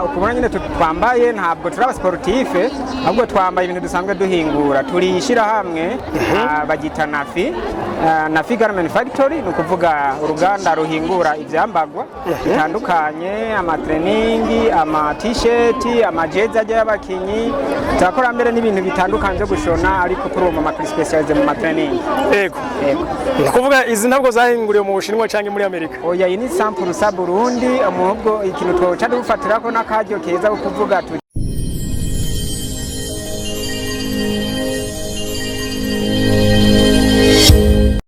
Ukubona nyine twambaye, ntabwo turi aba sportifs, ahubwo twambaye ibintu dusanzwe duhingura. Turi ishyirahamwe bagita Nafi, Nafi Garment Factory, ni ukuvuga uruganda ruhingura ibyambagwa bitandukanye: ama training, ama t-shirt, amajezi ajya y'abakinyi. Turakora mbere n'ibintu bitandukanye byo gushona, ariko kuri uwo mama turi spécialisé mu ma training. Yego. Ni ukuvuga izi ntabwo zahinguriwe mu Bushinwa cyangwa muri Amerika? Oya, iyi ni 100% Burundi. Ahubwo ikintu twoca dufatirako n'akaryo keza ko kuvuga tuti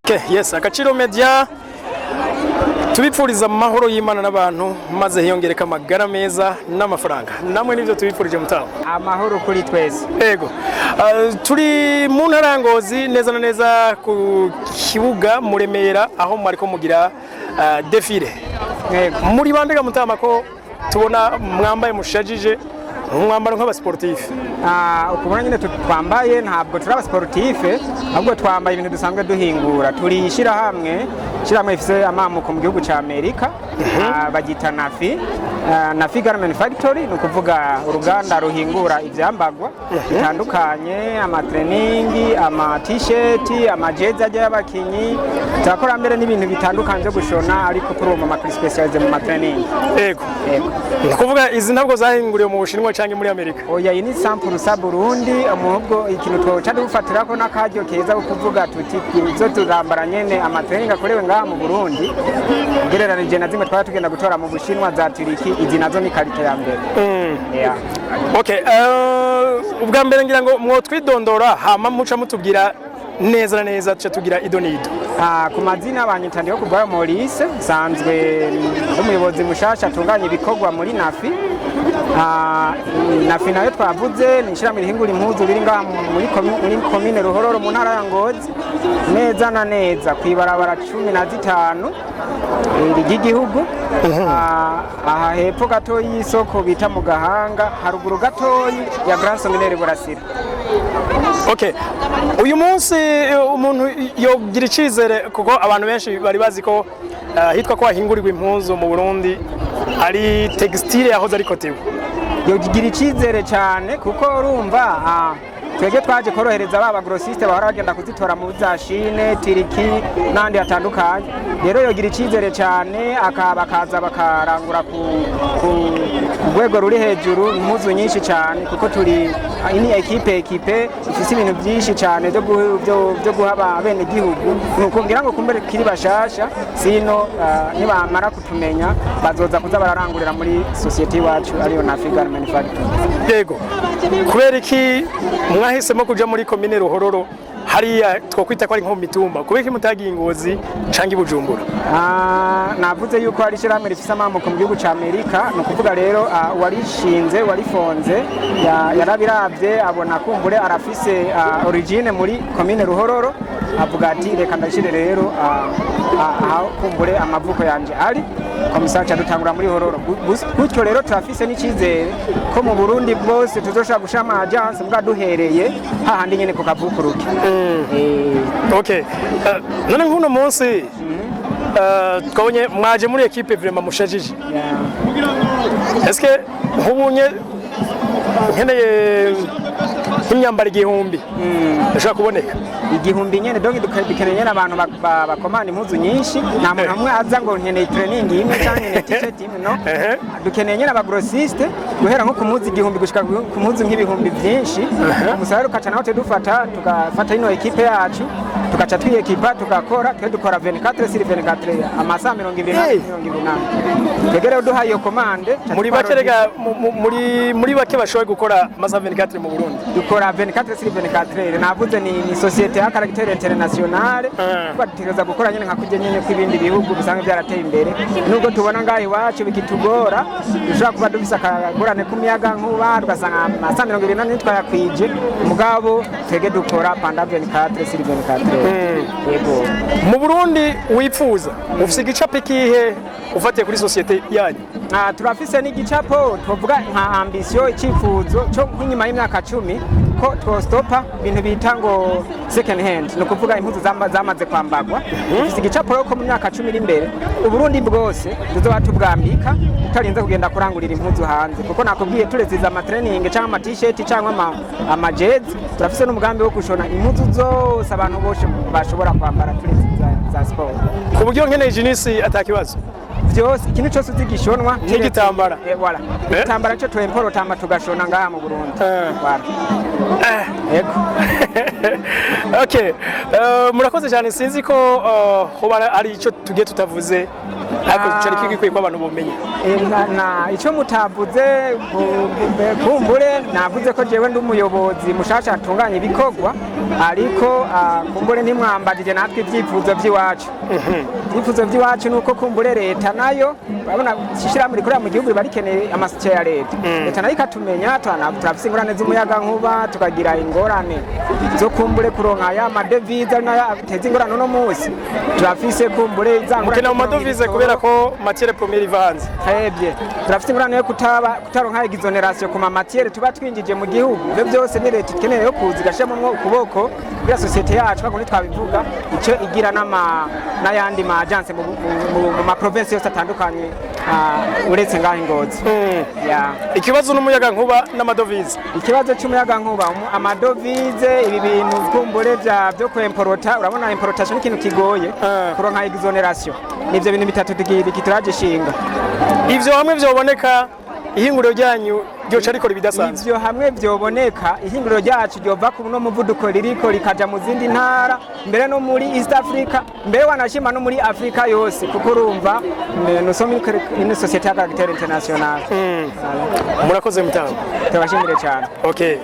Okay, yes, Agaciro Media tubipfuriza amahoro y'Imana n'abantu, maze hiyongereka amagara meza n'amafaranga. Namwe nivyo tubipfurije, mutamu. Amahoro kuri twese. Ego. Turi mu ntara ya Ngozi, neza na neza ku kibuga mu Remera, aho mwariko mugira défilé. Yego. Muri bandega, mutama, ko tubona mwambaye mushajije umwambaro nk'aba sportifs? Ukubona nyine twambaye, ntabwo turi aba sportifs, ahubwo twambaye ibintu dusanzwe duhingura. Turi ishyirahamwe rifise amamuko mu gihugu ca Amerika, bagita Nafi, Nafi Garment Factory, ni ukuvuga uruganda ruhingura ivyambagwa bitandukanye: ama training, ama t-shirt, amajezi ajya y'abakinyi. Turakora mbere n'ibintu bitandukanye byo gushona, ariko kuri uwo mama turi spécialisé mu ma training. Yego. Ni ukuvuga izi ntabwo zahinguriwe mu Bushinwa cyangwa muri Amerika? Oya, iyi ni 100% Burundi. Ahubwo ikintu twoca dufatirako n'akaryo keza ko kuvuga tuti tuzo turambara nyene ama training akorewe ngaha mu Burundi, ugereranije na zimwe twaba tugenda gutora mu Bushinwa, za Turiki. Izi nazo ni qualité ya mbere. Yeah. Okay, ubwa mbere ngira ngo mwotwidondora, hama muca mutubwira neza na neza, tuca tugira ido n'ido. Ku mazina banyita Ndihokubwayo Maurice, nsanzwe ndi umuyobozi mushasha atunganya ibikorwa muri Nafi. Nafi nayo twavuze ni ishyirahamwe rihingura impuzu riri ngaha muri komine Ruhororo, mu ntara ya Ngozi, neza na neza kw'ibarabara 15 ry'igihugu. Aha hepfo gatoyi y'isoko bita mu Gahanga, haruguru gatoyi ya Grand Seminaire Burasira. Okay, uyu munsi umuntu yogira icizere, kuko abantu benshi bari bazi ko hitwa ko hahingurirwa impuzu mu Burundi ari textile yahoze ari Cotebu. Yogira icizere cyane, kuko urumva twebwe twaje korohereza ba ba grossistes bahora bagenda kuzitora mu za Chine, Turiki n'ahandi hatandukanye. Rero yogira icizere cyane, bakaza bakarangura ku rwego ruri hejuru impuzu nyinshi cyane, kuko turi ni équipe ifise ibintu byinshi cyane byo guha bene gihugu. Nuko ngira ngo kumbere kiri bashasha sino, nibamara kutumenya bazoza kuza bararangurira muri société iwacu, ariyo Nafi Garment Factory. Yego, kubera iki mwahisemo kuja muri komine Ruhororo, hariya twokwita ko ari nko mu mitumba? Kubera iki mutagiye i Ngozi canke i Bujumbura? Navuze yuko hari ishyirahamwe rifise amamuko mu gihugu ca Amerika. Ni ukuvuga rero uwarishinze, uwarifonze, yarabiravye abona kumbure arafise origine muri komine Ruhororo, avuga ati: "Reka ndashire rero aho kumbure amavuko yanje ari." Comme ça ca dutangura muri Hororo. Gutyo rero turafise n'icizere ko mu Burundi bwose tuzoshobora gushira ama agence, mbwa duhereye hahandi nyene ku kavukuruke. Okay, none nk'uno munsi twabonye mwaje muri équipe vraiment mushajije. Est-ce que nk'ubunye nkeneye nk'imyambaro 1000, ishobora kuboneka? 1000 nyene, donc dukeneye nyene abantu bakomanda impuzu nyinshi. Nta muntu amwe aza ngo nkeneye training imwe cyangwa nkeneye t-shirt imwe, no. Dukeneye nyene aba grossistes guhera nko ku mpuzu 1000 gushika ku mpuzu nk'ibihumbi byinshi. Umusaruro ukaca naho dufata, tugafata ino équipe yacu, tugaca twiyekipa, tugakora. Twe dukora 24 sur 24, amasaha 24 24. Twebwe rero duhaye iyo commande ca Muri bake rega, muri bake bashoboye gukora amasaha 24 mu Burundi. Dukora 24 sur 24. Navuze ni société ya caractère international. Twategereza gukora nyene nka kurya nyene kw'ibindi bihugu bisanzwe byarateye imbere, nubwo tubona ngaho iwacu bikitugora. Dushobora kuba dufise akagorane k'umuyaga nkuba, tugasanga amasaha 24 twayakwije, mugabo twebwe dukora pendant 24 sur 24. Yego. Mu Burundi wipfuza ufise igicapo ikihe ufatiye kuri société yanyu? Turafise n'igicapo twovuga nka ambition, icyifuzo cyo nk'inyuma y'imyaka 10. ko twostopa ibintu bita ngo second hand, ni ukuvuga impuzu zamaze kwambagwa. Dufise igicapo ko mu myaka 10 iri imbere Uburundi bwose tuzoba tubwambika, tutarinze kugenda kurangurira impuzu hanze, kuko nakubwiye tureziza ama training cyangwa ama t-shirt cyangwa ama jezi. Turafise n'umugambi wo gushona impuzu zose abantu bose bashobora kwambara, turetse za siporo. Ku buryo nkeneye jinisi atakibazo? Byose, ikintu cyose uzi gishonwa. N'igitambara. Voilà. Igitambara cyo twemporota hama tugashona ngaha mu Burundi. Voilà. Yego. Okay, murakoze cyane. Sinzi ko hoba ari icyo tugiye tutavuze, ariko cyari gikwiye ko abantu bomenya. Na icyo mutavuze, kumbure navuze ko jewe ndi umuyobozi mushasha atunganya ibikorwa, ariko kumbure ntimwambagije natwe ibyifuzo by'iwacu. Ibyifuzo by'iwacu ni uko kumbure leta nayo, urabona ishyirahamwe rikorera mu gihugu riba rikeneye amasike ya leta, leta nayo ikatumenya. Turafise ingorane z'umuyagankuba, tukagira ingorane zo kumbure kuronka ya madevize, ari nayo ateza ingorane uno munsi. Turafise kumbure za ngorane Mukena mu madovize kubera ko matière première iva hanze. Twebwe turafite ingorane yo kutaba kutaronka exonération ku ma matière tuba twinjije mu gihugu. Ibyo byose ni leta ikeneye yo kuza igashiramo ukuboko kugira société yacu, bakundi twabivuga, icyo igira n'ama n'ayandi ma agence mu ma province yose atandukanye, uretse ngaho i Ngozi. Ya. Ikibazo n'umuyaga nkuba n'amadovize. Ikibazo cy'umuyagankuba, amadovize, ibi bintu kumbure bya byo kwemporota, urabona importation ni ikintu kigoye kuronka exonération. Nivyo bintu bitatu kituraje ishinga. Ivyo hamwe vyoboneka, ihinguriro ryanyu ryoca rikora ibidasanzwe. Ivyo hamwe vyoboneka, ihinguriro ryacu ryova ku no muvuduko ririko, rikaja mu zindi ntara, mbere no muri East Africa, mbere wanashima no muri Africa yose, kuko urumva nous sommes une société à caractère international. Murakoze mutanga. Tubashimire cyane. Okay.